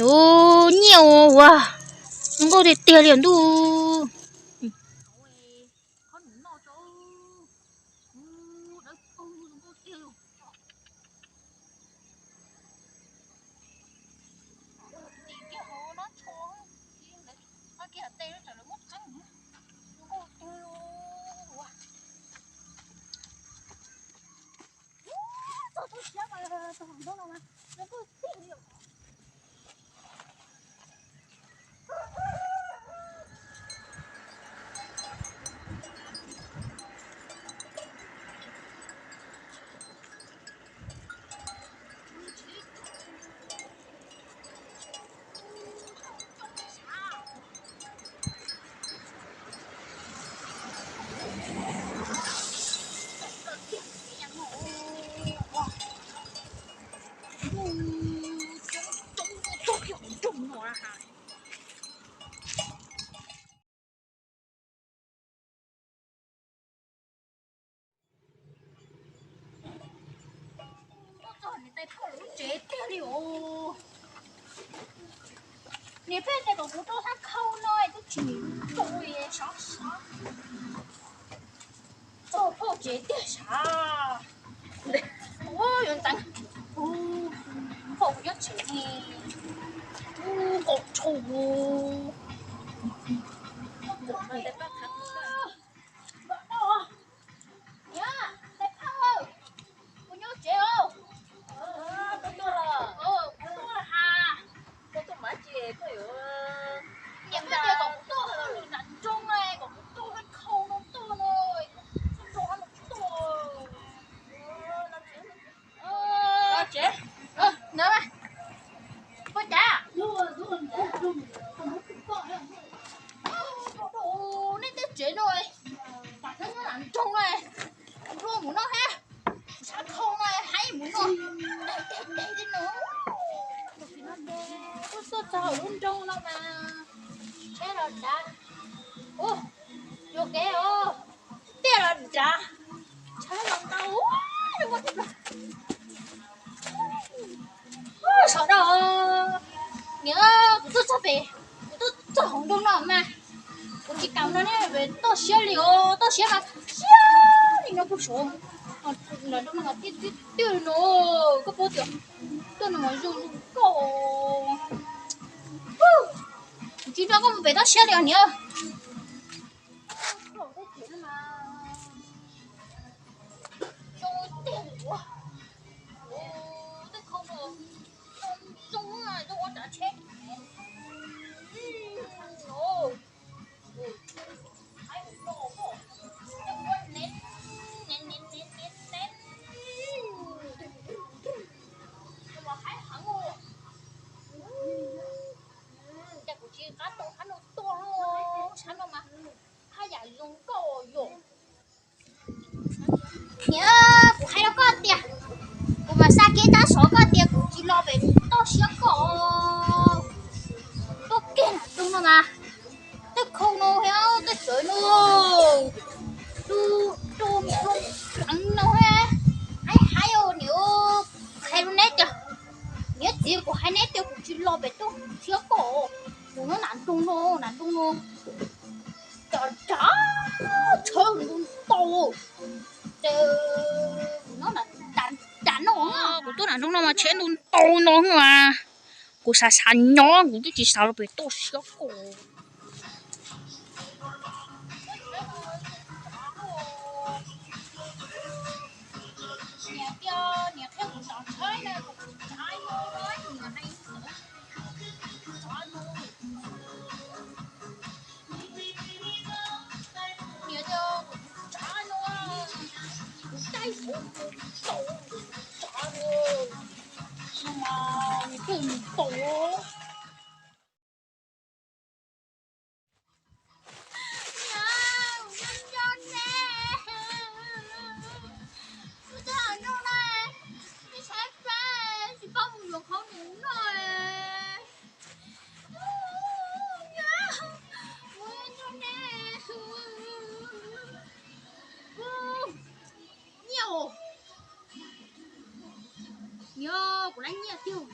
Ub, nyiaj ua, zoo nkauj tiag tiag li ntuj. Txog niam tais Phauj lub tsev tiag li os. Niam pheej tias kom kuv rau sab khau no twb tsis rau li, sov sov. Txog Phauj tsev tiag sav. Ua yuav ntxeev. Phauj kuv nyob tsev ne. Ub, nkaus dhau. Niam, tais Phauj, kuv nyob tsev os. Koj tuaj los? Koj tuaj los has? Koj tuaj mas ces koj yuav, niam pheej tias kom kuv tuaj hauj lwm nram nroog no, kom kuv tuaj hauj khau no tuaj no, nroog no tuaj. Los tsev. Ua cas? Nej tej tsev no, nram nroog no, kuv tuaj mus no thiab. Sab khau no haib mus no. Tuaj txog hauv lub nroog no mas tsheb los dav. Ub, yuam kev os, tiaj los dav, tsheb los ntau. Saum no, niam, kuv tuaj txog pem, kuv tuaj txog hauv nroog no mas kuv tsis kam no ne, toj siab li os, toj siab mas siab li no puag saud. Nram nroog no mas tiaj tiaj tiaj no, koj paub tias tuaj no mas zoo zoo nkauj. Kuv tsis nrog koj mus pem toj siab li os niam. Zoo tiag li ua, tej khau no zoo zoo ua tsav tsheb. Mas haib heev. Cas kuv tsis qab tau sab no tuaj, sab no mas haj yam zoo nkauj yom. Niam, kuv hais rau koj tias, kuv mas xa kev tab sov koj tias kuv tsis los pem toj siab koj, tuaj kiag nram nroog no mas, tej khau no thiab tej tsev no, du du pleev no thiab, haib haib os niam. Hais rau neb tias, niam txiv, kuv hais neb tias kuv tsis los pem toj siab koj, kuv nyob nram nroog no, nram nroog no. Cas cas tsheb ntau ntau, ces kuv nyob nram no, kuv tuaj nram nroog no mas tsheb ntau ntau no mas kuv xav xav nyob, kuv twb tsis xav los pem toj siab koj. Niam tias niam qhia kuv tov tsheb na, kuv tsav no, niam hais tov no. Niam tias kuv tsav no, kuv caij kuv tau tsav no, no mas nws twb nws tau. Niam, kuv nyob nco ne, kuv tuaj hauv nroog na, nej saib pab, tsis paub mus yuav qhov mus noj. Kuv nyob nco ne. Nyiaj os. Yog kuv lab nyiaj tiag.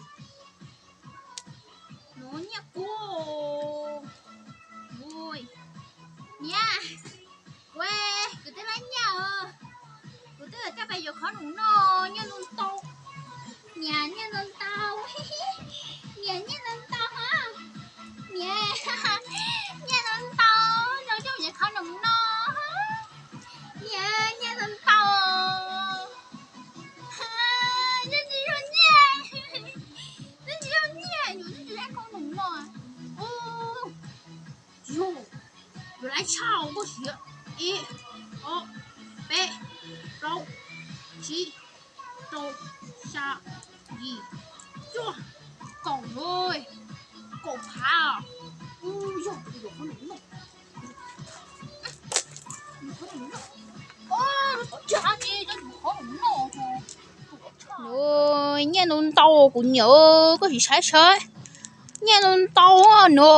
Kuv siav ib, ob, peb, plaub, tsib, rau, xya, yim, cuaj, kaum, kaum phav. Ub, yog kuv yuav qhov num noj. Nyiaj ntau ntau kuv niam, koj sim saib saib. Nyiaj ntau ntau no.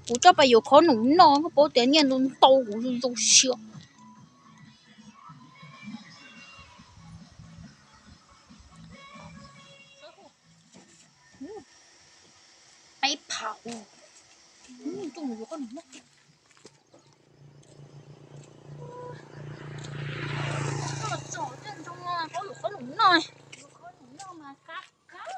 Kuv coj pais yuav qhov num noj, koj paub tias nyiaj ntau ntau kuv zoo zoo siab. Peb phav. Coj mus yuav qhov num noj. Tsom coj ntsoov, paub yuav qhov num noj. Yuav qhov num noj mas qab qab.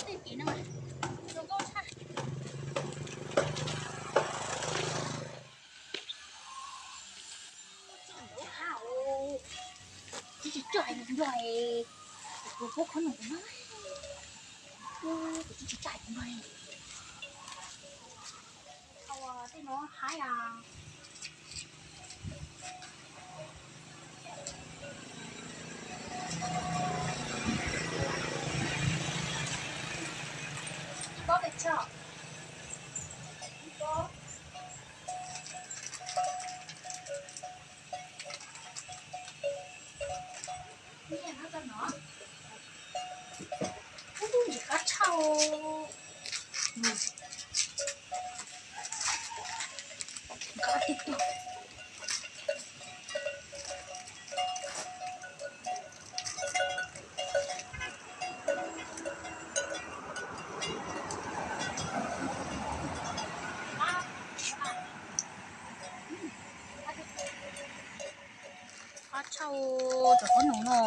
Tej kev no zoo nkauj tshaj. Tsis tsis tso hais nws nrog kuv pub qhov num no. Kuv tsis tsis tso hais nws nrog. Tej no haib a. Ib pob pes tsawg? Ib pob. Ub, ntsim qab tshaj. Nkad tiag tiag. Qab tshaj, cov qhov num no.